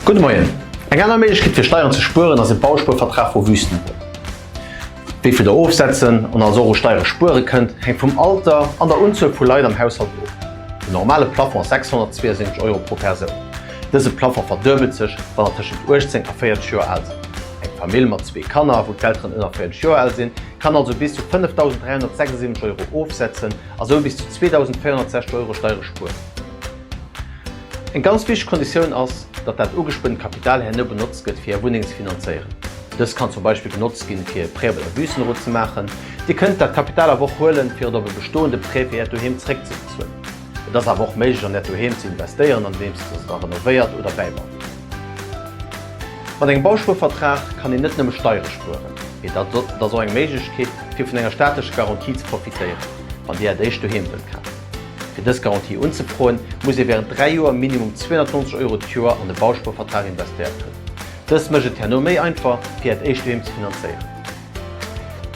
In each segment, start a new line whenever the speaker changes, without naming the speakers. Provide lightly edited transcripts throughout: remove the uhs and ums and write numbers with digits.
Gudde Moien. Eng aner Méiglechkeet fir Steieren ze spueren ass e Bauspuervertrag vu Wüstenrot. Wéi vill der ofsetzen an also och u Steiere spuere kënnt, hänkt vum Alter an der Unzuel vu Leit am Haushalt of. Den normale Plafond ass 672 Euro pro Persoun. Dëse Plafond verduebelt sech, wann der tëschent 18 a 40 Joer al sidd. Eng Famill mat zwee Kanner, wou d'Elteren ënner 40 Joer al sinn, kann also bis zu 5.376 Euro ofsetzen a sou bis zu 2.460 Euro Steiere spueren. Eng ganz wichteg Konditioun ass, datt dat ugespuertent Kapital herno benotzt gëtt, fir Är Wunneng ze finanzéieren. Dëst kann zum Beispill genotzt ginn, fir e Prêt op der Wüstenrot ze maachen. Dir kënnt dat Kapital awer och huelen, fir et op e bestoende Prêt fir Äert Doheem zeréckzebezuelen. Et ass awer och méiglech, an Äert Doheem ze investéieren, andeems Der se da renovéiert oder bäibaut. Mat engem Bauspuervertrag kann een net nëmme Steiere spueren, mee dat ass och eng Méiglechkeet, fir vun enger staatlecher Garantie ze profitéieren, wann Dir Äert éischt Doheem wëllt kafen. Fir dës Garantie unzefroen, muss ee wärend 3 Joer minimum 290 Euro d'Joer an de Bauspuervertrag investéiert hunn. Dëst mécht et herno méi einfach, fir Äert éischt Doheem ze finanzéieren.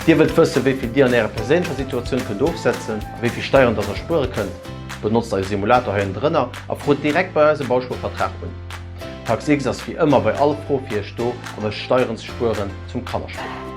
Dir wëllt wëssen, wéi vill Dir an Ärer perséinlecher Situatioun kënnt ofsetzen a wéi vill Steieren dass Der spuere kënnt? Benotzt eise Simulator hei ënnendrënner a frot direkt bei eis e Bauspuervertrag un. TaxX ass wéi ëmmer bei all Fro fir Iech do a mécht Steieren ze spueren zum Kannerspill.